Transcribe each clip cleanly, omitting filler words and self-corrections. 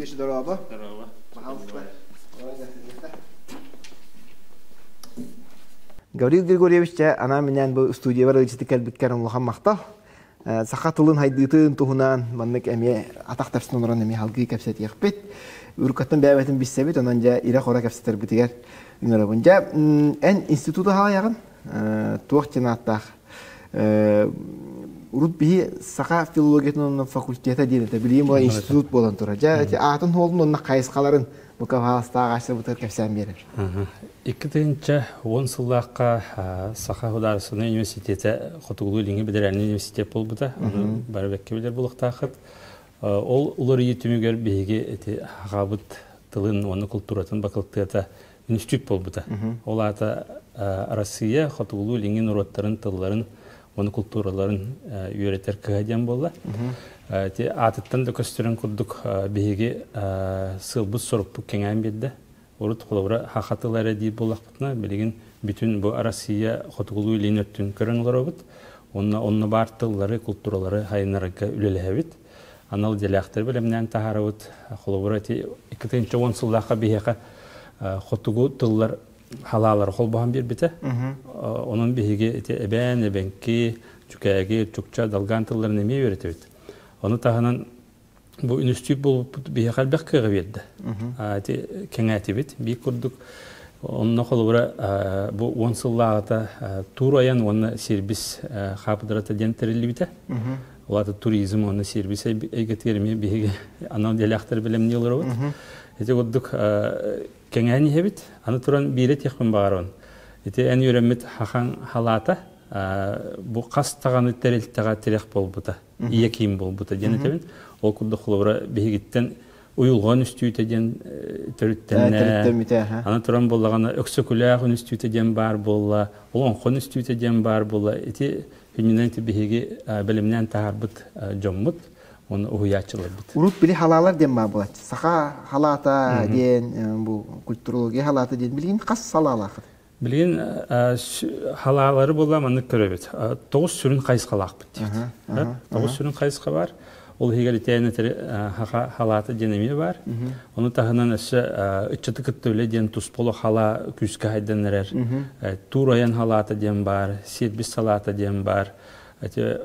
Григорьевич, дорообо. Дорообо. Пожалуйста. Гаврил Григорьевич, дьэ, анаан-минээн бу студиябар ыалдьыты кэлбиккэр улахан махтал. Саха тылын хайдыытын туһунан маннык эмиэ атах тэпсэн олорон эмиэ салгыы кэпсэтиэхпит. Уруккаттан бэйэбитин билсэбит, онон дьэ ирэ-хоро кэпсэтэрбитигэр ыҥырабын. Дьэ, эн институту хаалайаҕын? Туох диэн ааттаах? Урут биһи саха филологиятын факультета диэн этэ, билигин була институт буолан турар. Дьэ, ити аатын суолун уонна хайысхаларын бу каваастаах аачсыбытыгар кэпсээн биэрэр. 2010 сыллаахха Саха судаарыстыбаннай университета Хотугулуу-Илиҥҥи бэдэрээлинэй университет буолбута. Ону бары бэккэ билэр буолуохтааххыт. Ол уларыйыы түмүгэр биһиги ити сахабыт тылын уонна култууратын бакылтыата үнүстүүт буолбута. Ол аата Арассыыйа Хотугулуу-Илиҥҥи норуоттарын тылларын уонна култуураларын үөрэтэр кыһа диэн буолла. Ити аатыттан да көстөрүн курдук биһиги сыалбыт-сорукпут кэҥээн биэрдэ. Урут холобура саха тыла эрэ диир буоллахпытына, билигин бүтүн бу Россия хотугулуу-илин өттүн көрөн олоробут. Уонна онно баар тыллары, култууралары сайыннарарга үлэлэһэбит. Анал идэлээхтэри бэлэмнээн таһаарабыт. Холобура ити 2010 сыллаахха биһиэхэ хотугу тыллар халаалары холбоһон биэрбитэ. Онон биһиги ити эбээн, эбэҥки, чүкээги, чукча, долган тылларын эмиэ үөрэтэбит. Ону таһынан бу үнүстүүт буолбуппут биһиэхэ элбэх кыаҕы биэрдэ. Ити кэҥээтибит. Биир курдук онно холобура бу 10 сыллааҕыта тур айан уонна сервис хаапыдырата диэн тэриллибитэ. Ол аата туризм уонна сервис эйгэтигэр эмиэ биһиги анал идэлээхтэр бэлэмнии олоробут. Ити курдук кэҥээн иһэбит. Аны туран биирэ этиэхпин баҕарабын. Ити эн үөрэммит хахаҥ халаата бу хас даҕаны тэрилтэҕэ тирэх буолбута. Ийэ киин буолбута диэн этэбин. Ол курдук холобура биһигиттэн уйулҕан үстүүтэ диэн төрүттэннэ. Аны туран буоллаҕына Өксөкүлээх үнүстүүтэ диэн баар буолла, Олоҥхон үстүүтэ диэн баар буолла. Ити күнүнэн ити биһиги бэлэмнээн таһаарбыт дьоммут уонна уһуйааччыларбыт. Урут били халаалар диэн баар буолааччы. Саха халаата диэн бу культурология халаата диэн билигин хас салаалаахыт? Билигин халаалары буолла маннык көрөбүт. Тоҕус сүрүн хайысхалаахпыт диэбит. Тоҕус сүрүн хайысха бар. Ол иһигэр итээн этэр хаха халаата диэн эмиэ бар. Ону таһынан өссө ыччаты кытта үлэ диэн туспа халаа күүскэ хайдан эрэр. Тур айан халаата диэн бар, сервис салаата диэн бар, эти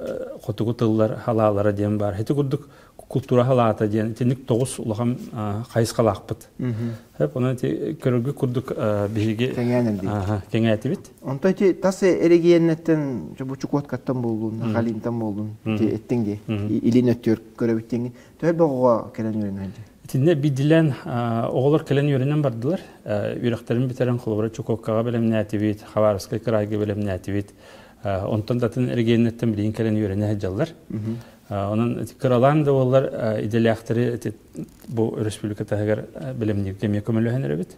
хотугу тыллар халаалара диэн бар. Ити курдук култуура халаата диэн итинник тоҕус улахан хайысхалаахпыт. Хөп, онон ити көрөргө курдук биһиги кэҥээтибит. Онтон ити тас эрэгийиэннэттэн бу Чукоткаттан буоллун, Сахалинтан буоллун, ити эттиҥ дии, илин өттүгэр көрөбүт диэҥҥин. Төһө элбэх оҕо кэлэн үөрэнэр дии? Итиннэ биирдиилээн оҕолор кэлэн үөрэнэн бардылар. Үөрэхтэрин бүтэрэн холобура Чукоткаҕа бэлэмнээтибит, Хабаровскай кыраайга бэлэмнээтибит. Онтон да атын эрэгийиэннэттэн билигин кэлэн үөрэнэ сылдьаллар. Онон кыралаан да буоллар идэлээхтэри бу республика таһыгар бэлэмнииргэ эмиэ көмөлөһөн эрэбит.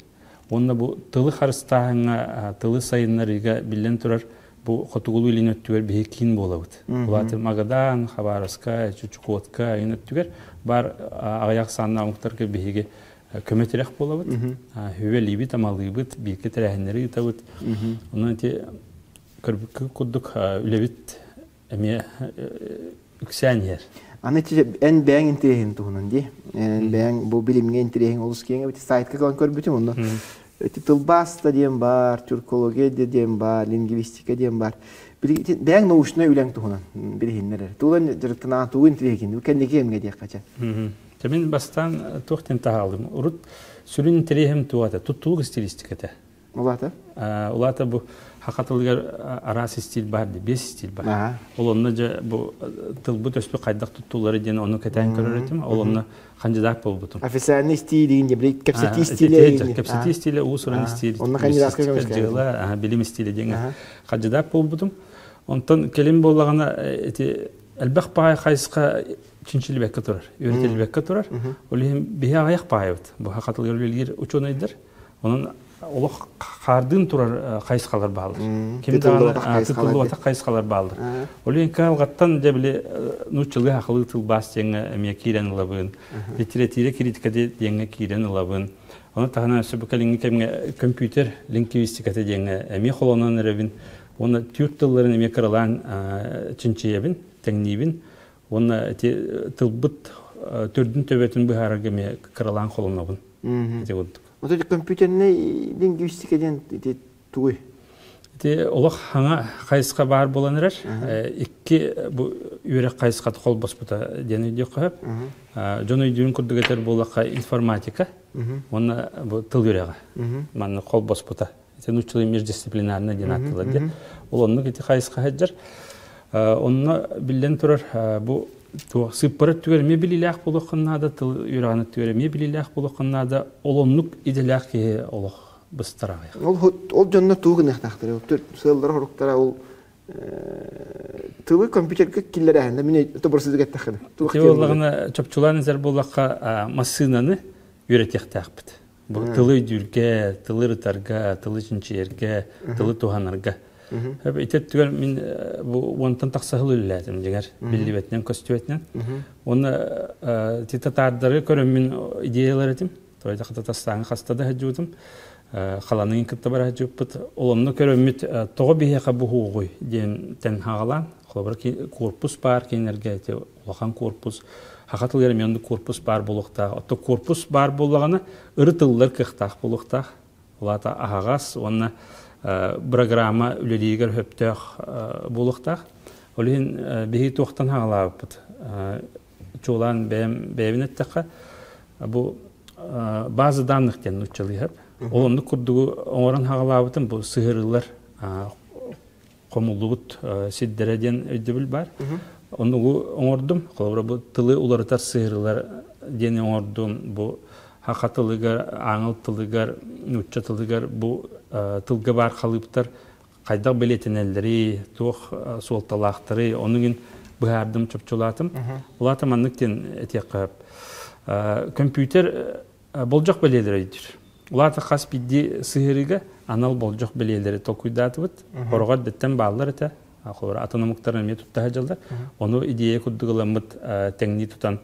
Уонна бу тылы харыстааһыҥҥа, тылы сайыннарыыга биллэн турар бу хотугулуу-илин өттүгэр биһи киин буолабыт. Улааты Магадан, Хабаровска, Чукотка айын өттүгэр бар аҕыйах сааннаах омуктарга биһиги көмө тирэх буолабыт. Хүбэлиибит, амалыыбыт, бииргэ тэрээһиннэри ыытабыт. Онон ити көрбүккэ курдук үлэбит эмиэ үксээн иһэр. Аны эн бэйэҥ интэриэһин туһунан дии. Эн бэйэҥ бу билимҥэ интэриэһиҥ олус киэҥ эбит. Сайтка кэлэн көрбүтүм онно. Ити тылбаас да диэн баар, тюркология да диэн баар, лингвистика диэн баар. Бэйэҥ научнай үлэҥ туһунан билиһиннэр. Тугун дьарыктанаан тугу интэриэһин кэнники кэмҥэ диэххэ чэ. Мин бастаан туох диэн таһаалым. Урут сүрүн интэриэһим туох этэ? Туттулук стилистиката. Улаата? Улаата бу саха тылыгар араас истиил баар дии, биэс истиил баар. Ол онно дьэ бу тылбыт өспүт хайдах туттуллары диэн ону кэтээн көрөр этим. Ол онно хандьыдаат буолбутум. Официальный стиль диэн кэпсэтии стилэ. Кэпсэтии стилэ, уус-уран стиль. Онно хандьыдаатка дьыала, билим стилэ диэн хандьыдаат буолбутум. Онтон кэлин буоллаҕына ити элбэх баай хайысха чинчилибэккэ турар, үөрэтиллибэккэ турар. Ол иһин биһи аҕыйах баайбыт. Бу саха тылыгар үлэлиир учуонайдар. Онон олох хаардыын турар хайысхалар бааллар. Ким даҕаны тутуллубатах хайысхалар бааллар. Ол иһин кыһалҕаттан дьэ били нууччалыы сахалыы тылбаас диэҥҥэ эмиэ киирэн ылабын. Литература критика диэҥҥэ киирэн ылабын. Ону таһынан өссө бу кэлиҥҥи кэмҥэ компьютер лингвистиката диэҥҥэ эмиэ холонон эрэбин. Уонна түүр тылларын эмиэ кыралаан чинчийэбин, тэҥниибин. Уонна ити тылбыт төрдүн төбөтүн быһаарарга эмиэ кыралаан холонобун. Ити курдук. Ото компьютернай лингвистика диэн ити тугуй? Ити олох хаҥа хайысха баар буолан эрэр. Икки бу үөрэх хайысхата холбоспута диэн өйдүөххэ сөп. Дьон өйдүүрүн курдук этэр буоллахха информатика уонна бу тыл үөрэҕэ манна холбоспута. Ити нууччалыы междисциплинарный диэн ааттыылар диэн. Ол оннук ити хайысха сылдьар. Онно биллэн турар бу туох сыыппара өттүгэр эмиэ билиилээх буолуоххун наада, тыл үөрэҕин өттүгэр эмиэ билиилээх буолуоххун наада. Ол оннук идэлээх киһи олох быстар аҕыйах. Ол ол дьонно тугу гыныахтаахтар? Сыаллара хоруктара ол тылы компьютерга киллэрээһин мин тобурсузук эттэххинэ. Ти буоллаҕына чопчулаан этэр буоллахха массыынаны үөрэтиэхтээхпит. Бу тылы өйдүүргэ, тылы ырытарга, тылы чинчийэргэ, тылы туһанарга. Ити өттүгэр мин бу уонтан тахса сыл үлэлээтим дьиҥэр, биллибэтинэн, көстүбэтинэн. Уонна ити татаардары көрөммүн идеялар этим. Тойда Татарстаҥҥа хаста да сылдьыбытым. Халаныын кытта бара сылдьыбыппыт. Ол онно көрөммүт тоҕо биһиэхэ буһуоҕуй диэнтэн хаҕалаан, холобура корпус баар кинилэргэ ити улахан корпус, саха тылыгар эмиэ оннук корпус баар буолуохтаах. Оттон корпус баар буоллаҕына, ырытыллар кыахтаах буолуохтаах. Ол аата аһаҕас уонна бырагыраама үлэлииригэр сөптөөх буолуохтаах. Ол иһин биһиги туохтан хаҕалаабыппыт? Чуолаан бэйэм бэйэбин эттэххэ, бу база данных диэн нууччалыы сөп. Ол оннук курдугу оҥорон хаҕалаабытым бу сыһыарыылар хомуллубут сирдэрэ диэн өйдөбүл баар. Оннугу оҥордум. Холобура бу тылы уларытар сыһыарыылар диэни оҥордум. Бу саха тылыгар, ааҥыл тылыгар, нуучча тылыгар бу тылга баар халыыптар хайдах бэлиэтэнэллэрий, туох суолталаахтарый, ону гин быһаардым, чопчулаатым. Улаата маннык диэн этиэххэ сөп. Компьютер болдьох бэлиэлэрэ өйдүүр. Улаата хас биирдии сыһыарыыга анал болдьох бэлиэлэри толкуйдаатыбыт. Хороҕор дэттэн бааллар этэ. Холобура атын омуктар эмиэ тутта сылдьаллар. Ону идея курдук ыламмыт тэҥнии тутан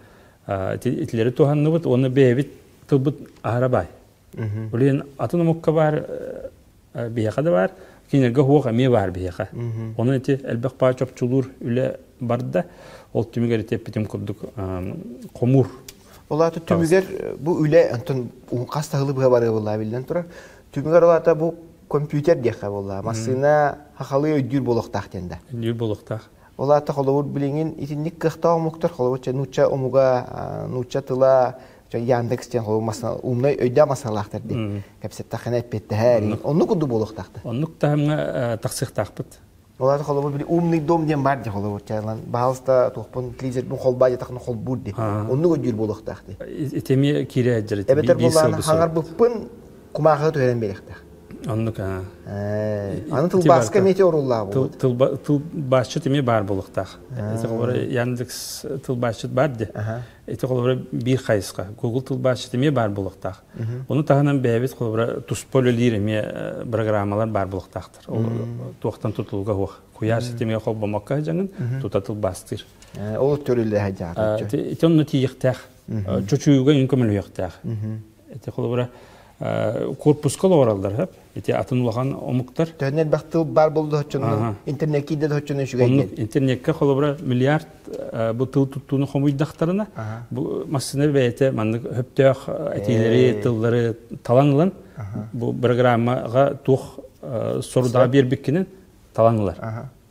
итилэри туһанныбыт уонна бэйэбит тылбыт аһара баай. Блин, атын омукка баар биһиэхэ да баар, кинилэргэ суох эмиэ баар биһиэхэ. Онон ити элбэх баа чопчулуур үлэ барда. Ол түмүгэр ити эппитим курдук хомуур. Ол аата түмүгэр бу үлэ онтон хас таһылы быһа барыа буоллаа биллэн турар. Түмүгэр ол аата бу компьютер диэххэ буоллаа. Массыына хахалыы өйдүүр буолуохтаах диэн да. Өйдүүр буолуохтаах. Ол аата холобур билигин итинник кыахтаах омуктар холобур нуучча омуга, нуучча тыла Яндекс диэн холобур масна умнай өйдөөх масналаахтар дии. Кэпсэттэххинэ эппиэттэһэр. Оннук курдук буолуохтаахта. Оннук таһымҥа тахсыахтаахпыт. Ол аата холобур били умный дом диэн баар дии холобур чайлан баһалыста туохпун телевизорбун холбаа диэтэххинэ холбуур дии. Оннук өйдүүр буолуохтаах дии. Ити эмиэ киирэ сылдьар. Эбэтэр буоллаҕына хаҥарбыппын кумааҕыга түһэрэн биэриэхтээх. Оннук Аны тылбааска эмиэ орууллаах буолуо. Тылбаасчыт эмиэ баар буолуохтаах. Ити холобура Яндекс тылбаасчыт баар дии. Ити холобура биир хайысха. Google тылбаасчыт эмиэ баар буолуохтаах. Ону таһынан бэйэбит холобура туспа үлэлиир эмиэ программалар баар буолуохтаахтар. Ол туохтан тутулуга суох. Куйаар ситимигэр холбоммокко сылдьаҥын тута тылбаастыыр. Ол төрүллэһэ дьаатыччы. Ити онно тиийиэхтээх. Чочуйууга үн көмөлөһүөхтээх. Ити холобура корпуска олороллор хөп. Ити атын улахан омуктар. Төһөннөр элбэх тыл баар болду хоччонно интернет киирдэ хоччонно үчүгэй. Интернетке холобура миллиард бу тыл туттууну хомуйдахтарына бу массыына бэйэтэ маннык хөптөөх этиилэри тыллары талан ылан бу программаҕа туох сорудаҕа биэрбиккинэн талан ылар.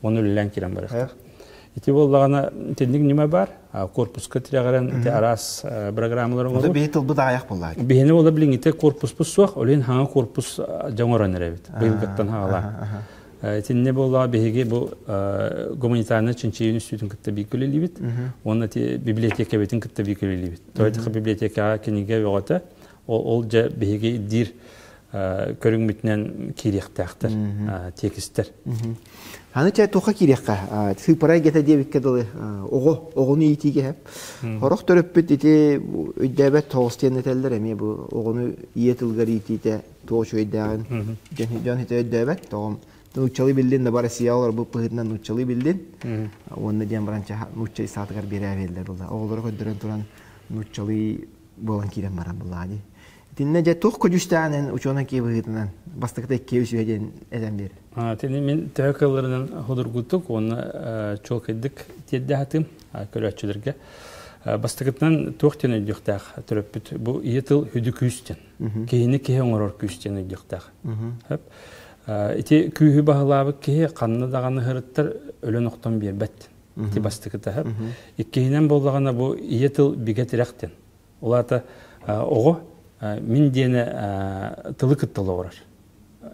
Оны үлэлээн киирэн барыахтаах. Ити буоллаҕына итинник ньыма баар. Корпуска тирэҕирэн ити араас программалар оҥоруу. Биһи тылбыт аҕыйах буоллаа. Биһини буола билиҥҥитэ корпуспут суох, ол иһин хаҥа корпус дьоҥорон эрэбит. Быйылгыттан хаҕалаан. Итиннэ буоллаҕа биһиги бу гуманитарнай чинчийии үстүүтүн кытта бииргэ үлэлиибит. Уонна ити библиотекабытын кытта бииргэ үлэлиибит. Тоҕо библиотекаҕа кинигэ бөҕөтө. Ол дьэ биһиги ирдиир көрүҥмүтүнэн киириэхтээхтэр тиэкистэр. Аны чэ туохха киириэххэ сыыппара эйгэтэ диэбиккэ дылы оҕо оҕону иитиигэ хэп. Сорох төрөппүт ити өйдөөбөт тоҕус диэн этэллэр эмиэ бу оҕону ийэ тылыгар иитиитэ туох үчүгэйдээҕин дьон ити өйдөөбөт тоҕом нууччалыы биллин да Россия олорбут быһыытынан нууччалыы биллин уонна диэн баран нуучча саатыгар биэрээбиэллэр буолла оҕолору көрдөрөн туран нууччалыы буолан киирэн баран буллаа дии Итиннэ дьэ туох көдьүүстээҕинэн учуонай киһи быһыытынан бастакыта икки үсүһэ диэн этэн биэр. Итини мин төһө кыалларынан судургутук уонна чуолкайдык тиэрдэ сатыым көрөөччүлэргэ. Бастакытынан туох диэн өйдүөхтээх төрөппүт бу ийэ тыл хүдү күүс диэн. Киһини киһи оҥорор күүс диэн өйдүөхтээх. Ити күүһү баһылаабыт киһи ханна даҕаны ыһырыттар өлөн охтон биэрбэт. Ити бастакыта. Иккиһинэн буоллаҕына бу ийэ тыл бигэ тирэх диэн. Ол аата оҕо мин диэнэ тылы кытта олоҕурар.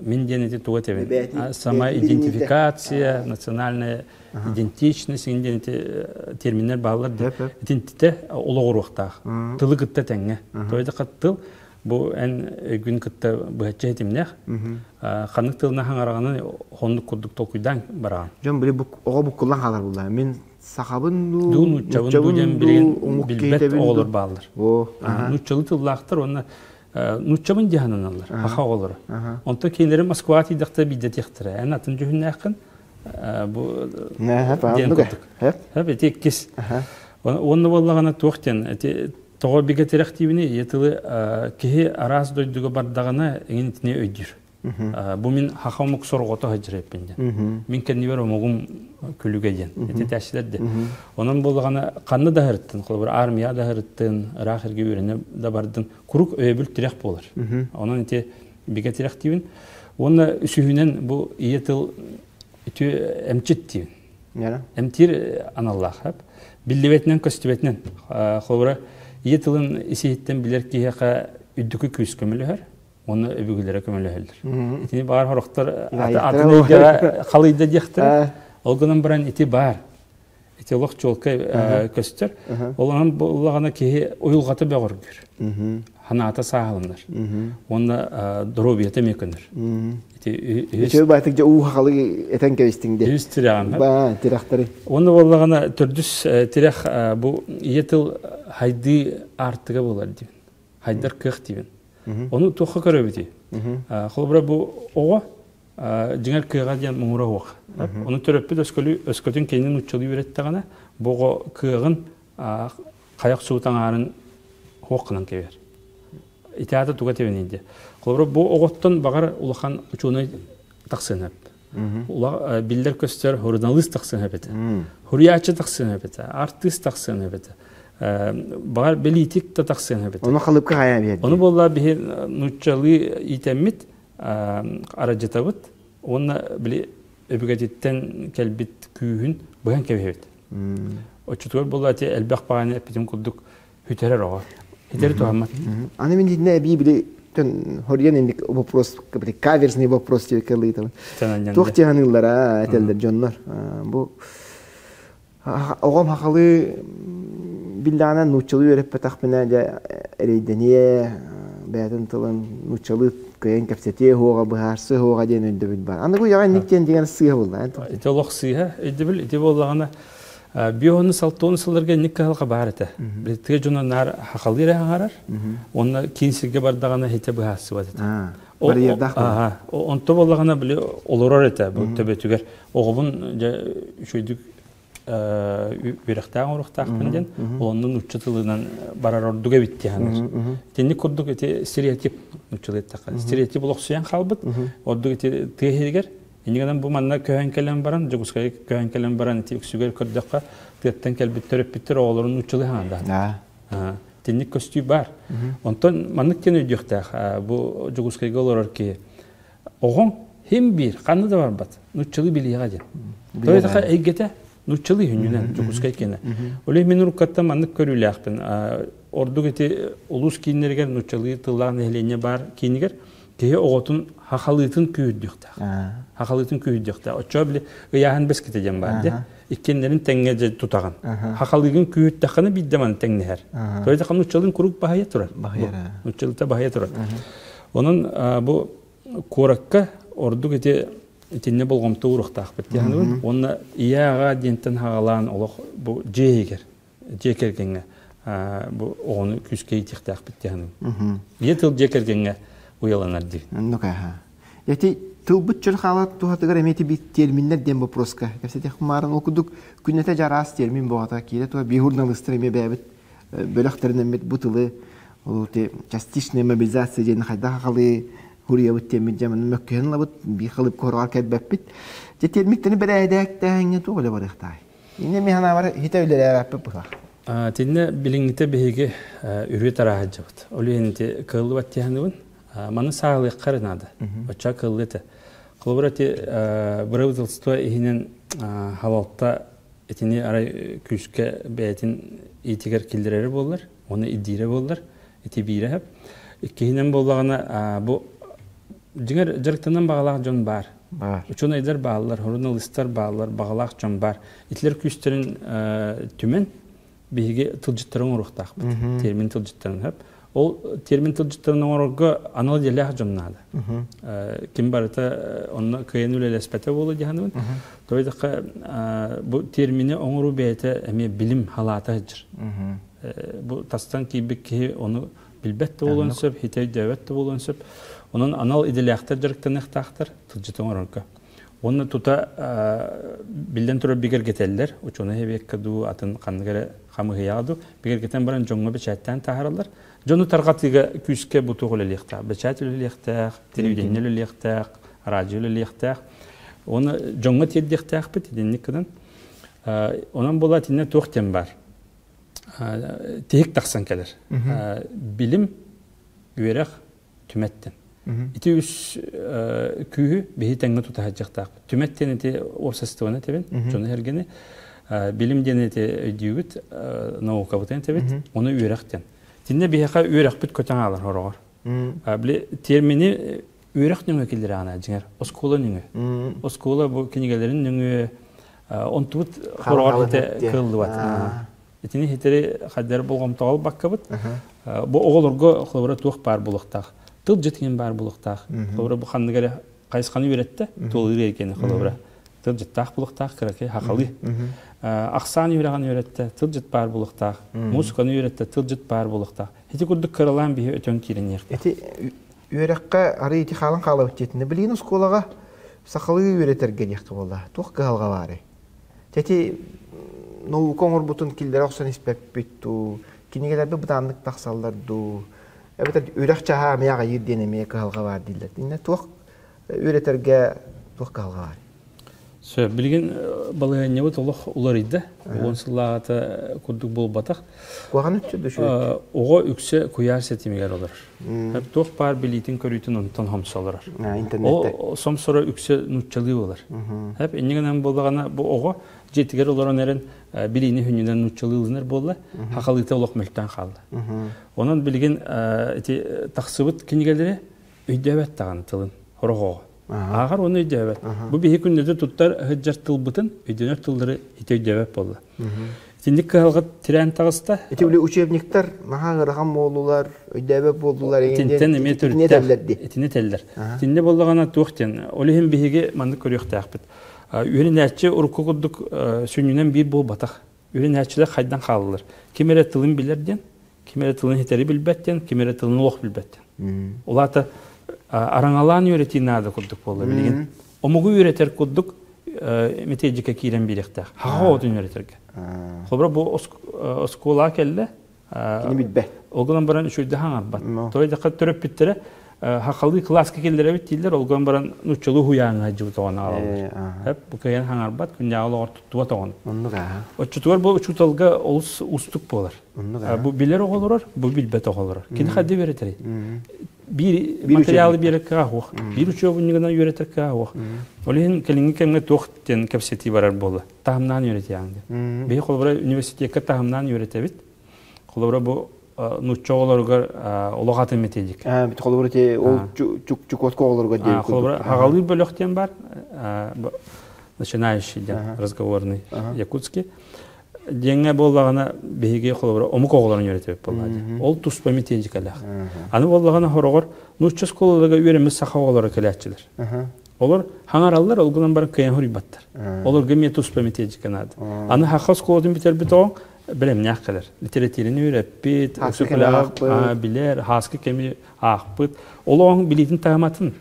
Мин диэн ити туга этэбин? Самоидентификация, национальная идентичность диэн ити терминнэр бааллар да. Итинтитэ олоҕуруохтаах. Тылы кытта тэҥҥэ. Тоойдохха тыл бу эн өйгүн кытта быһаччы этимнээх. Ханнык тылына хаҥараҕынан хоннук курдук толкуйдаан бараҕын. Дьон били оҕо буккуллан хаалар булла. Мин сахабын дуу, дуу нууччабын дуу диэн билигин билбэт оҕолор бааллар. Нууччалыы тыллаахтар уонна нууччабын дии сананаллар, саха оҕолоро. Онтон кинилэри Москваҕа тиийдэхтэрэ биирдэтиэхтэрэ. Эн атын дьүһүннээххин бу диэн курдук. Хэп ити иккис. Уонна буоллаҕына туох диэн ити тоҕо бигэ тирэхтиибини ийэ тылы киһи араас дойдуга бардаҕына эҥин итини өйдүүр. Бу мин хаха омук сорҕото сылдьар эппин диэн. Мин кэннибэр омугум күлүгэ диэн. Ити тээччилэр де. Онон буоллаҕына ханна да ыһырыттын, холобур армия да ыһырыттын, ыраах эргэ үөрэнэ да бардын, курук өйөбүл тирэх буолар. Онон ити бигэ тирэх диибин. Уонна үсүһүнэн бу ийэ тыл үтүө эмчит диибин. Эмтиир аналлаах. Биллибэтинэн, көстүбэтинэн. Холобура, ийэ тылын ис-иһиттэн билэр киһиэхэ үрдүкү күүс көмөлөһөр. Уонна өбүгэлэрэ көмөлөһөллөр. Итини баар хорохтор атын эйгэҕэ халыйда диэхтэрэ. Ол гынан баран ити баар. Ити олох чуолкай көстөр. Ол онон буоллаҕына киһи уйулҕата бөҕөргүүр. Ханаата сааһыланар. Уонна доруобуйата эмиэ көнөр. Ити үһүс баатык дьэ уу хахалы этэн кэбистиҥ де. Үһүс тирэҕим. Ба тирэхтэри. Уонна буоллаҕына төрдүс тирэх бу ийэ тыл хайдыы аартыга буолар диэн. Хайдар кыах диибин. Ону туохха көрөбүтүй? Холобура бу оҕо дьиҥэр кыаҕа диэн муҥура суох. Ону төрөппүт өскөлүү өскөтүн кинини нууччалыы үөрэттэҕинэ, бу оҕо кыаҕын хайах суут аҥаарын суох гынан кэбиһэр. Ити аата туга тэбиний диye. Холобура бу оҕоттон баҕар улахан учуонай тахсыан сөп. Биллэр көстөр суруналыыс тахсыан сөп этэ. Суруйааччы тахсыан сөп этэ. Артыыс тахсыан сөп этэ. Баҕар бэлиитик да тахсыан сөп этэ. Ону халыпка хайа биэрди. Ону буолла биһи нууччалыы иитэммит арадьытабыт уонна били өбүгэтиттэн кэлбит күүһүн быһан кэбиһэбит. Оччотугар буолла ити элбэх баҕаны эппитим курдук Хүтэрэр оҕо. Хитэри туһаммат. Аны мин итиннэ эбии били хоруйан инник вопрос каверзный вопрос диэки ылыытабын. Туох тиһаныыллара этэллэр дьоннор. Бу оҕом хахалыы биллэҕинэ нууччалыы үөрэппэтэхпинэ дьэ эрэйдэниэ бэйэтин тылын нууччалыы кыайан кэпсэтиэ суоҕа быһаарсыа суоҕа диэн өйдөбүл бар. Аны бу яҕа инник диэн деген сыыһа буолла. Ити олох сыыһа өйдөбүл ити буоллаҕына Биоһуну салтуон сылларга инник кыһалҕа баар этэ. Тыа дьоно наар хахалыы эрэ хаҥарар, уонна киин сиргэ бардаҕына хитэ быһаарсыбат этэ. Барьердаах Онто буоллаҕына били олорор этэ бу төбөтүгэр. Оҕобун дьэ үчүгэйдик үөрэхтээх оҥоруохтаахпын диэн, онно нуучча тылынан барар ордук эбит дии саныыр. Итинник курдук ити стереотип нууччалыы эттэххэ, стереотип олохсуйан хаалбыт. Ордук ити тыа иһигэр Инньэ гынан бу манна көһөн кэлэн баран, Дьокуускайга көһөн кэлэн баран ити үксүгэр көрдөххө, тыаттан кэлбит төрөппүттэр оҕолорун нууччалыы хаҥардаһаллар. Итинник көстүү баар. Онтон маннык диэн өйдүөхтээх бу Дьокуускайга олорор киһи оҕоҥ хим биир ханна да барбат нууччалыы билиэҕэ диэн. Тоҕо эйгэтэ нууччалыы хүннүнэн Дьокуускай киэнэ. Ол иһин мин уруккаттан маннык көрүүлээхпин. Ордук ити улуус кииннэригэр нууччалыы тыллаах нэһилиэнньэ баар киинигэр киһи оҕотун хахалыытын күүһүрдүөхтээх. Хахалыытын күүһүрдүөхтээх. Оччоҕо били ыйааһын бэскитэ диэн баар дии. Иккиэннэрин тэҥҥэ дьэ тутаҕын. Хахалыыгын күүһүртэххинэ биирдэ маны тэҥнэһэр. То есть нууччалыын куруук баһыйа турар. Нууччалыыта баһыйа турар. Онон бу куоракка ордук ити итиннэ болҕомто ууруохтаахпыт диэн Уонна ийэ аҕа диэнтэн хаҕалаан олох бу дьиэ иһигэр дьиэ кэргэҥҥэ бу оҕону күүскэ иитиэхтээхпит диэн Ийэ тыл дьиэ кэргэҥҥэ уйаланар дии. Оннук аха. Эти тылбыт чөл хаалар туһатыгар эмиэ би терминнэр диэн вопроска кэпсэтиэх маарын ол курдук күннэтэ дьараас термин буоҕата киирэ туа биир журналистар эмиэ бэйэбит бөлөхтөрүнэммит бу тылы ол частичная мобилизация диэн хайдах хахалыы хуруйабыт диэммит дьэ маны мөккүһэн ылабыт биир халыпка хороҕор кэлбэппит дьэ термиктэни бэрээдээктээһиҥҥэ туох үлэ барыахтаай Иннэ мин санаабар хитэ үлэлээбэппит быһа. Тиннэ билиҥҥитэ биһиги үрүө тарааһа сылдьабыт. Ол иһин ити кыаллыбат дии Маны саалыахха эрэ наада. Оччоҕо кыаллыа этэ. Холобура ити бырабыыталыстыба иһинэн халалта итини арай күүскэ бэйэтин иитигэр киллэрэрэ буоллар, уонна ирдиирэ буоллар, ити биирэ сөп. Иккиһинэн буоллаҕына бу дьиҥэр дьарыктанан баҕалаах дьон баар. Учуонайдар бааллар, суруналыыстар бааллар, баҕалаах дьон баар. Итилэр күүстэрин түмэн биһиги тылдьыттары оҥоруохтаахпыт. Термин тылдьыттарын сөп. Ол термин тылдьыттарын оҥорорго анал идэлээх дьон наада. Ким барыта онно кыайан үлэлэспэтэ буолуо дии саныыбын. Тоҕо диэтэххэ, бу термини оҥоруу бэйэтэ эмиэ билим халаата сылдьар. Бу тастан киирбит киһи ону билбэт да буолуон сөп, хитэ өйдөөбөт да буолуон сөп. Онон анал идэлээхтэр дьарыктаныахтаахтар тылдьыты оҥорорго. Уонна тута биллэн турар бигэргэтэллэр, учуонай эбиэккэ дуу, атын ханнык эрэ хамыыһыйаҕа дуу, бигэргэтэн баран дьоҥҥо бэчээттээн таһаараллар. Дьону тарҕатыыга күүскэ бу туох үлэлиэхтээх? Бэчээт үлэлиэхтээх, телевидение үлэлиэхтээх, радио үлэлиэхтээх. Уонна дьоҥҥо тиэрдиэхтээхпит итинник гынан. Онон буола итиннэ туох диэн баар? Тиһик тахсан кэлэр. Билим, үөрэх, түмэттэн. Ити үс күүһү биһи тэҥҥэ тута сылдьыахтаахпыт. Түмэт диэн ити уопсастыбаны этэбин, дьону эргини. Билим диэн ити өйдүүбүт, наукабытын этэбит, ону үөрэх диэн. Тиннэ биһиэхэ үөрэхпит көтөн аалар хороҕор. Били термини үөрэх нөҥүө киллэрэҕинэ дьиҥэр оскуола нөҥүө. Оскуола бу кинигэлэрин нөҥүө онтубут хороҕор ите кыаллыбат. Итини хитэри хайдары болҕомтоҕо ылбаккабыт. Бу оҕолорго холобура туох баар буолуохтаах. Тыл дьытыгын баар буолуохтаах. Холобура бу ханнык эрэ хайысханы үөрэттэ, туолуур эргени холобура. Тыл дьыттаах буолуохтаах, кыракый хахалыы. Ахсаан үөрэҕин үөрэттэ, тыл дьыт баар буолуохтаах. Музыканы үөрэттэ, тыл дьыт баар буолуохтаах. Ити курдук кыралаан биһи өтөн киирэниэхтээх. Ити үөрэххэ арый ити хаалан хаалабыт диэтинэ. Билигин оскуолаҕа сахалыы үөрэтэргэ диэххэ буолла. Туох кыһалҕа баарый? Ити наука оҥорбутун киллэрэ охсон испэппит дуу, кинигэлэрбит бытааннык тахсаллар дуу, эбэтэр үрэх чаһа эмиэ аҕайыыр диэн эмиэ кыһалҕа баар дииллэр. Иннэ туох үөрэтэргэ туох кыһалҕа баар? Сөп. Билигин балаһыанньабыт олох уларыйда. 10 сыллааҕыта курдук буолбатах. Куһаҕан өттө да үчүгэй. Оҕо үксэ куйаар ситимигэр олорор. Туох баар билиитин-көрүүтүн онтон хомсо олорор. Интернеттэ. Ол сомсоро үксэ нууччалыы болар. Хэп иннигинэн гынан буоллаҕына бу оҕо дьиэтигэр олорон эрэн билиини хүннүнэн нууччалыы ылынар буолла, хахалыыта олох мөлтөөн хаалла. Онон билигин ити тахсыбыт кинигэлэри өйдөөбөт даҕаны тылын сорох оҕо. Ааҕар уонна өйдөөбөт. Бу биһи күннэтэ туттар сылдьар тылбытын өйдөнөр тыллары ити өйдөөбөт буолла. Итинник кыһалҕа тирээн таҕыста. Ити били учебниктар наһаа ыарахан буоллулар, өйдөөбөт буоллулар Итинтэн эмиэ төрүттээх. Итини этэллэр. Итиннэ буоллаҕына туох диэн, ол иһин биһиги маннык көрүөхтээхпит. Үөрэнээччи урукку курдук сүнньүнэн биир буолбатах. Үөрэнээччилэр хайдан хааллылар. Ким эрэ тылын билэр диэн, ким эрэ тылын ситэри билбэт диэн, ким эрэ тылын олох билбэт диэн. Ол аата араҥалаан үөрэтии наада курдук буолла билигин. Омугу үөрэтэр курдук методика киирэн биэриэхтээх. Хаха оҕотун үөрэтэргэ. Холобура бу оскуолаҕа кэллэ. Кини билбэт. Ол гынан баран үчүгэйдик хаҥарбат. Тоҕо диэтэххэ төрөппүттэрэ хахалыы кылааска киллэрэбит дииллэр, ол гынан баран нууччалыы уһуйааҥҥа сылдьыбыт оҕону аҕалаллар. Бу кыайан хаҥарбат, күннээҕи олоҕор туттубат оҕону. Оннук аа. Оччотугар бу учууталга олус уустук буолар. Бу билэр оҕолорор, бу билбэт оҕолорор. Кини хадди үөрэтэрий? Биир материалы биэрэр кыаҕа суох. Биир учуобунньугунан үөрэтэр кыаҕа суох. Ол иһин кэлиҥҥи кэмҥэ туох диэн кэпсэтии барар буолла. Таһымнаан үөрэтиэҕиҥ диэн. Биһи холобура университекка таһымнаан үөрэтэбит. Холобура бу нуучча оҕолоругар олох атын методик. Холобура ити ол Чукотка оҕолоругар диэн Холобура хагалыыр бөлөх диэн бар. Начинающий диэн разговорный якутский. Диэҥҥэ буоллаҕына биһиги холобура омук оҕолорун үөрэтэбит буоллаҕа дии. Ол туспа методикалаах. Аны буоллаҕына хороҕор нуучча оскуолаларыгар үөрэммит саха оҕолоро кэлээччилэр. Олор хаҥараллар, ол гынан баран кыайан суруйбаттар. Олорго эмиэ туспа методика наада. Аны саха оскуолатын бүтэрбит оҕоҥ бэлэмнээх кэлэр. Литератураны үөрэппит, билэр, хааскы кэми аахпыт. Ол оҕоҥ билиитин таһыматын.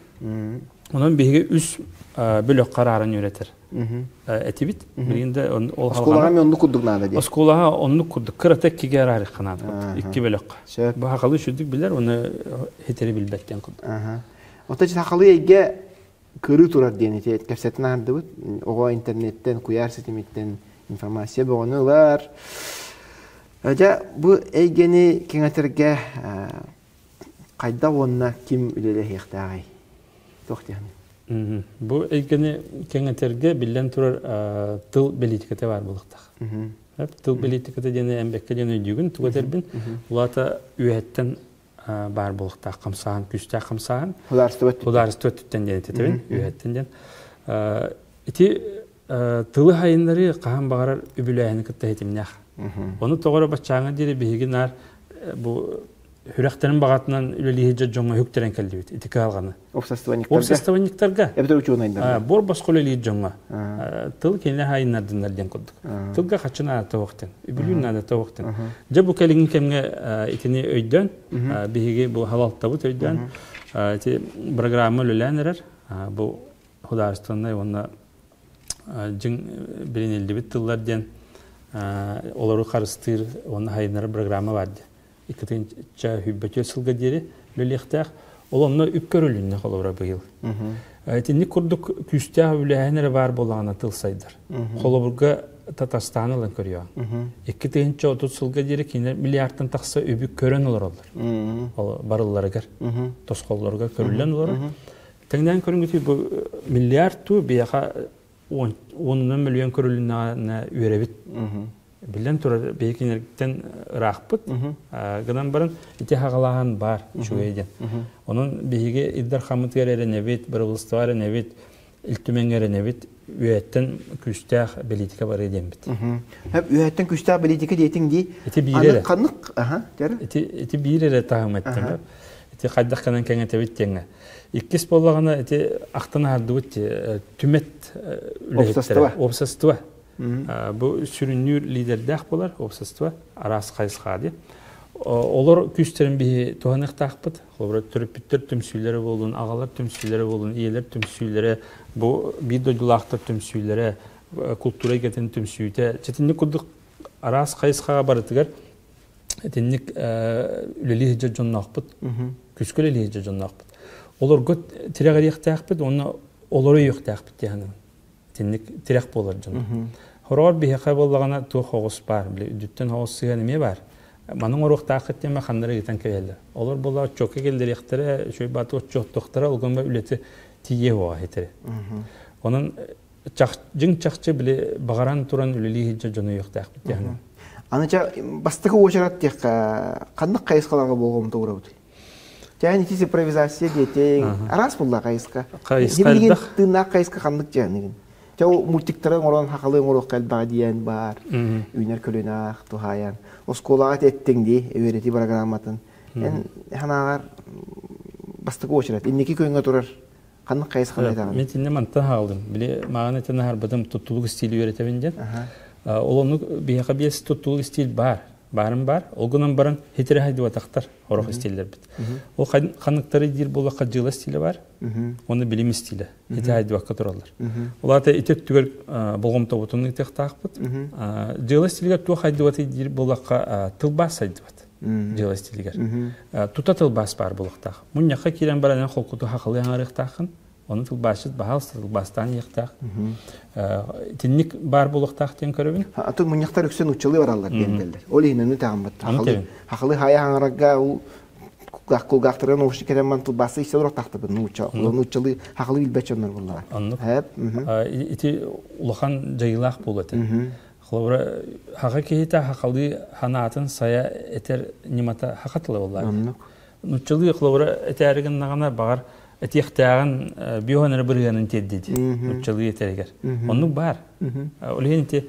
Онон биһиги үс бөлөххө арааран үөрэтэр этибит. Билигин да ол Оскуолаҕа эмиэ оннук курдук наада дии. Оскуолаҕа оннук курдук кырата иккигэ араарыахха наада курдук. Икки бөлөххө. Бу хахалы үчүгдүк билэр, уонна хитэри билбэт диэн курдук. Оттон сахалыы эйгэ кырыы турар диэн ити кэпсэтин аһардыбыт. Оҕо интернеттэн, куйаар ситимиттэн информация бөҕөнү ылар. Дьэ, бу эйгэни кэҥэтэргэ хайдах уонна ким үлэлэһиэхтээҕий? Туох диэххиний? Бу эйгэни кэҥэтэргэ, биллэн турар, тыл бэлиитикэтэ баар буолуохтаах. Тыл бэлиитикэтэ диэн эмбэккэ диэн өйдүүгүн, тугу этэрбин. Улаата үөһэттэн баар буолуохтаах хамсааһын, күүстээх хамсааһын. Судаарыстыба өттүттэн. Судаарыстыба өттүттэн диэн этэбин, үөһэттэн диэн. Ити тылы хайыннарыы хаһан баҕарар үбүлээһини кытта ситимнээх. Ону тоҕо эрэ баччааҥҥа диэри биһиги наар бу сүрэхтэрин баҕатынан үлэлии сылдьар дьоҥҥо үктэрэн кэллибит ити кыһалҕаны. Общественниктарга. Общественниктарга. Эбэтэр учуонайдарга. Буор босхо үлэлиир дьоҥҥо. Тыл кинилэр хайыннардыннар диэн курдук. Тылга хаччы наада тоһуохтан, үбүлүүн наада тоһуохтан. Дьэ бу кэлиҥҥи кэмҥэ итини өйдөөн, биһиги бу халалтабыт өйдөөн, ити программа үлэлээн эрэр. Бу художественнай уонна дьиҥ билиниллибит тыллар диэн олору харыстыыр уонна хайыннарар программа бар диэн. Иккитинчэ сүүрбэтиэс сылга диэри үлэлиэхтээх. Ол онно үп көрүлүннэ холобура быйыл. Итинник курдук күүстээх үбүлээһин эрэ баар буоллаҕына тыл сайдар. Холобурга Татарстаны ылан көрүөҕүҥ. 2030 сылга диэри кинилэр миллиардтан тахса үбү көрөн олороллор. Ол барылларыгар, тосхоллоругар көрүллэн олорор. Тэҥнээн көрүҥҥүтүй бу миллиард туу биһиэхэ уонунан мөлүйүөн көрүлүннэҕинэ үөрэбит. Биллэн турар, биһиги кинилэртэн ыраахпыт. Гынан баран ити хаҕалааһын баар үчүгэй диэн. Онон биһиги Ил Дархаммытыгар эрэнэбит, бырабыылыстыбаҕа эрэнэбит, Ил Түмэҥҥэ эрэнэбит, үөһэттэн күүстээх бэлиитикэ барыа диэммит. Үөһэттэн күүстээх бэлиитикэ диэтиҥ дии. Ити биир эрэ. Ханнык? Ити ити биир эрэ таһым эттим. Ити хайдах гынан кэҥэтэбит диэҥҥэ. Иккис буоллаҕына ити ахтан аһардыбыт түмэт үлэһиттэрэ. Уопсастыба. Бу сүрүннүүр лидердээх буолар уопсастыба араас хайысха дии. Олор күүстэрин биһи туһаныахтаахпыт. Холобура төрөппүттэр түмсүүлэрэ буолун, аҕалар түмсүүлэрэ буолун, ийэлэр түмсүүлэрэ, бу биир дойдулаахтар түмсүүлэрэ, култуура эйгэтин түмсүүтэ. Итинник курдук араас хайысхаҕа барытыгар итинник үлэлии сылдьар дьонноохпут, күскэ үлэлии сылдьар дьонноохпут. Олорго тирэҕириэхтээхпит уонна олору өйүөхтээхпит дии саныыбын. Итинник тирэх буолар дьон. Хороҕор биһиэхэ буоллаҕына туох оҕус баар, били үрдүттэн оҕус сыһыан эмиэ баар. Манан оҥоруохтааххыт диэн ханнары ыытан кэбиһэллэр. Олор буоллаҕа отчуокка киллэриэхтэрэ, үчүгэй бааты отчуоттуохтара, ол гынан үлэтэ тиийиэ суоҕа этэрэ. Онон дьиҥ чахчы били баҕаран туран үлэлии сылдьар дьону өйүөхтээхпит диэн. Аны ча бастакы уочарат диэххэ ханнык хайысхаларга болҕомто уурабытый? Чээн ити импровизация диэтиҥ араас булла хайысха. Хайысха элбэх. Тыыннаах хайысха ханнык дьаныгын? Чэ ол мультиктары оҥорон хахалы оҥоруохха элбэҕэ диэн баар. Үүнэр көлүнээх туһаайан. Оскуолаҕа эттиҥ дии үөрэтии программатын. Эн санааҕар бастакы уочарат инники күөҥҥэ турар ханнык хайысханы этэҕин? Мин итиннэ мантан хаалдым. Били мааҕын этэн аһарбытым туттулук истиили үөрэтэбин диэн. Ол оннук биһиэхэ биэс туттулук истиил баар. Баарым баар. Ол гынан баран хитирэ хайдыбатахтар орох истииллэрбит. Ол ханныктары диир буоллахха дьыала истиилэ бар. Уонна билим истиилэ. Ити хайдыбакка тураллар. Ол аата ити өттүгэр болҕомтобутун ыытыахтаахпыт. Дьыала истиилигэр туох хайдыбатый диир буоллахха тылбаас сайдыбат. Дьыала истиилигэр. Тута тылбаас баар буолуохтаах. Мунньахха киирэн баран эн холкуту хахалыы аҥарыахтааххын. Ону тылбаасчыт баһаалыста тылбаастаан иһиэхтээх. Итинник баар буолуохтаах диэн көрөбүн. Атын мунньахтар үксүн нууччалыы бараллар диэн этэллэр. Ол иһин ону таҕыммыт. Хахалы хайа хаҥарарга ол кулгаахтарга наушник кэтэн баран тылбаасты истэ олорохтаахтарбын нуучча нууччалыы хахалы билбэт дьоннор буоллаҕа. Оннук. Ити улахан дьайыылаах буолуо этэ. Холобура, хаха киһитэ хахалыы ханаатын сайа этэр ньымата хаха тыла буоллаҕа. Оннук. Нууччалыы холобура этээри гыннаҕына баҕар этиэхтээҕин биоһон эрэ бырыһыанын тиэрдиди нууччалыы этэригэр. Оннук баар. Ол иһин ити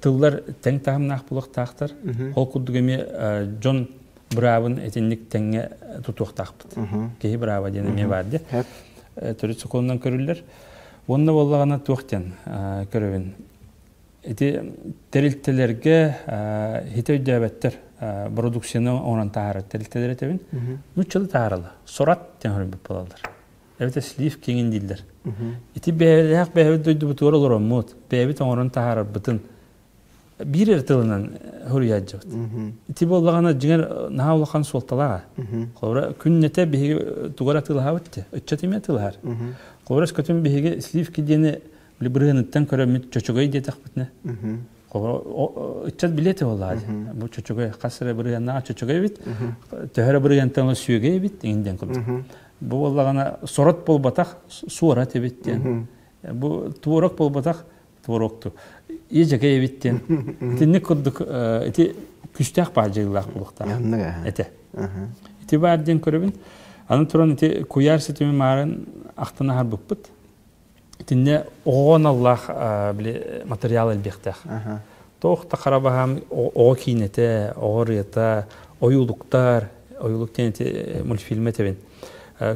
тыллар тэҥ таһымнаах буолуохтаахтар. Ол курдук эмиэ дьон быраабын итинник тэҥҥэ тутуохтаахпыт. Киһи бырааба диэн эмиэ баар дии. Төрүт сокуонунан көрүллэр. Уонна буоллаҕына туох диэн көрөбүн. Ити тэрилтэлэргэ хите өйдөөбөттөр продукцияны оҥорон таһаарар тэрилтэлэр этэбин. Нууччалыы таһаараллар. Сорат диэн хоруйбут буолаллар. Эбэтэр слив киҥин дииллэр. Ити бэйэлээх бэйэбит дойдубутугар олороммут, бэйэбит оҥорон таһаарарбытын биир эрэ тылынан суруйааччыбыт. Ити буоллаҕына дьиҥэр наһаа улахан суолталаах. Холобура күннэтэ биһиги тугу эрэ атыылаһабыт дии, ыччат эмиэ атыылаһар. Холобура өскөтүн биһиги сливки диэни били бырыһыаныттан көрөммүт чочугай диэтэхпитинэ. Ыччат билиэти буоллаҕа дии. Бу чочугай хас эрэ бырыһыаннаах чочугай эбит, төһө эрэ бырыһыантан сүөгэй эбит иҥин диэн курдук. Бу буоллаҕына сорот буолбатах, суорат эбит диэн. Бу творог буолбатах, творогту. Иэдьэгэй эбит диэн. Итинник курдук ити күстээх баадьыылаах буолуохтаах. Этэ. Ити баар диэн көрөбүн. Аны туран ити куйаар ситими маарын ахтан аһарбыппыт. Итиннэ оҕоҕо аналлаах били материал элбиэхтээх. Туох да хара баһаам оҕо киинэтэ, оҕо ырыата, ойуулуктар, ойуулук диэн ити мультфильм этэбин.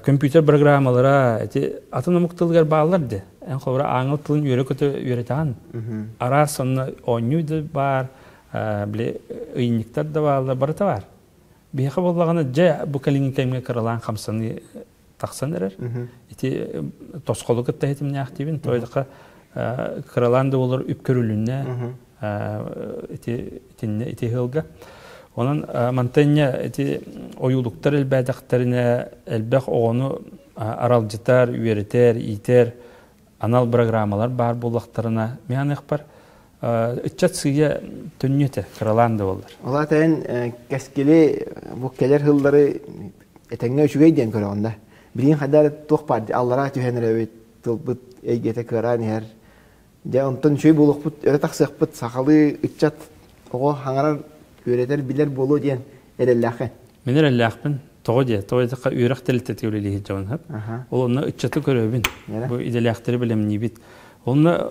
Компьютер программалара ити атын омук тылыгар бааллар де. Эн холобура ааҥыл тылын үөрэ-көтө үөрэтэҕин. Араас онно оонньуу да баар, били ыйынньыктар да бааллар, барыта баар. Биһиэхэ буоллаҕына дьэ бу кэлиҥҥи кэмҥэ кыралаан хамсаныы тахсан эрэр. Ити тосхолу кытта иһитимнээхтиибин. Тоойдохо кыралаан да буолар үп көрүлүннэ ити итиннэ ити ыалга. Онон мантанья ити ойуулуктар элбээтэхтэринэ элбэх оҕону аралдьытар, үөрэтэр, иитэр анал программалар баар буоллахтарына мин аныахпар ыччат сыыйа төннүө этэ кыралаан да буоллар. Ол аата эн кэскили бу кэлэр сыллары этэҥҥэ үчүгэй диэн көрөҕүн да. Билигин хайда эрэ туох баар аллараа түһэн эрэбит, тылбыт эйгэтэ кыараан иһэр. Дьэ онтон үчүгэй буолуохпут, өрө тахсыахпыт, сахалыы ыччат оҕо хаҥарар, үөрэтэр, билэр буолуо диэн эрэллээххин. Мин эрэллээхпин. Тоҕо диэ? Тоҕо диэтэххэ үөрэх тэрилтэтигэр үлэлии сылдьабын сөп. Ол онно ыччаты көрөбүн. Бу идэлээхтэри бэлэмниибит. Онно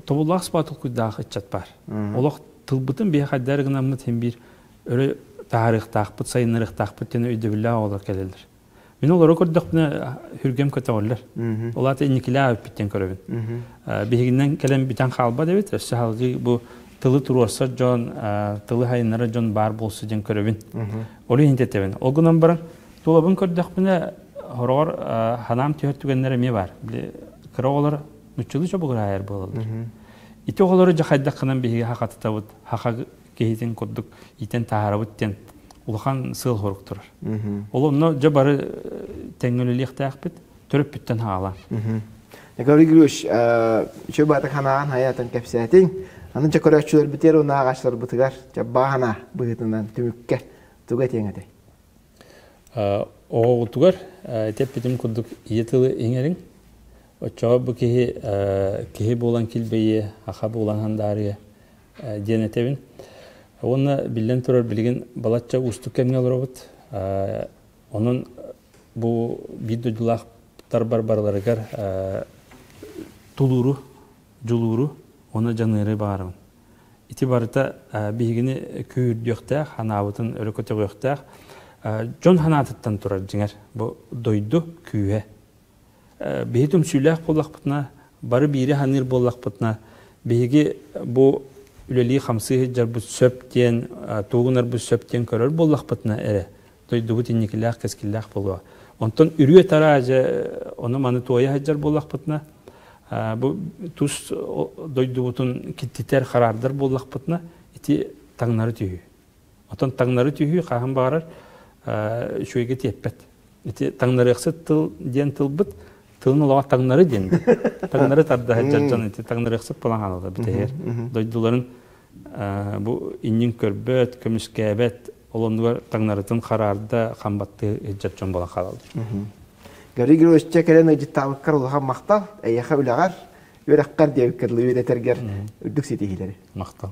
тобуллаах спа толкуйдаах ыччат баар. Олох тылбытын биһи хайдары гынаммыт син биир өрө таһаарыахтаахпыт, сайыннарыахтаахпыт диэн өйдөбүллээх оҕолор кэлэллэр. Мин олору көрдөхпүнэ хүргэм көтөҕүллэр. Ол аата инникилээх эппиттэн көрөбүн. Биһигинэн кэлэн бүтэн хаалбат эбит. Өссө салгыы бу тылы туруорсар дьон, тылы хайыннарар дьон баар буолсу диэн көрөбүн. Ол иһин тэтэбин. Ол гынан баран тулабын көрдөхпүнэ хороҕор ханаам түһэр түгэннэр эмиэ баар. Кыра оҕолор нуччалыы чобугураайар буолаллар. Ити оҕолору дьэ хайдах гынан биһиги хахатытабыт, хаха киһитин курдук иитэн таһаарабыт диэн улахан сыал-сорук турар. Ол онно дьэ бары тэҥҥэ үлэлиэхтээхпит, төрөппүттэн хаалан. Николай Григорьевич, үчүгэй баатык ханаан хайаатын кэпсээтиҥ. Аны дьэ көрөөччүлэрбитигэр уонна ааҕааччыларбытыгар дьэ баҕана быһыытынан түмүккэ тугу этиэҥ этэй? Оҕоҕутугар эппитим курдук ийэ тылы иҥэриҥ. Оччоҕо бу киһи киһи буолан килбэйиэ, аха буолан хандаарыа диэн этэбин. Уонна биллэн турар билигин балачча уустук кэмҥэ олоробут. Онон бу биир дойдулаахтарбар барыларыгар тулууру, дьулууру уонна дьаныары баҕарабын. Ити барыта биһигини күүһүрдүөхтээх, санаабытын өрө көтөҕүөхтээх. Дьон санаатыттан турар дьиҥэр бу дойду күүһэ. Биһи түмсүүлээх буоллахпытына, бары биири саныыр буоллахпытына, биһиги бу үлэлии-хамсыы сылдьарбыт сөп диэн, тугу гынарбыт сөп диэн көрөр буоллахпытына эрэ, дойдубут инникилээх, кэскиллээх буолуо. Онтон үрүө-тараа дьэ ону-маны туойа сылдьар буоллахпытына, бу тус дойдубутун киттитэр, хараардар буоллахпытына, ити таҥнары түһүү. Оттон таҥнары түһүү хаһан баҕарар үчүгэйгэ тиэппэт. Ити таҥнарыахсыт тыл диэн тылбыт тылын олоҕо таҥнары диэн. Таҥнары тардаһар дьон ити таҥнарыахсыт буолан хаалаллар бүтэһигэр. Дойдуларын бу иннин көрбөт, көмүскээбэт, ол оннугар таҥнарытын хараарда, хамбаттыы илдьэр дьон буолан хаалаллар. Гаврил Григорьевич кэлэн ыалдьыттаабыккар улахан махтал, эйиэхэ үлэҕэр, үөрэххэр диэбиккэр үөрэтэргэр үрдүк ситиһиилэри. Махтал.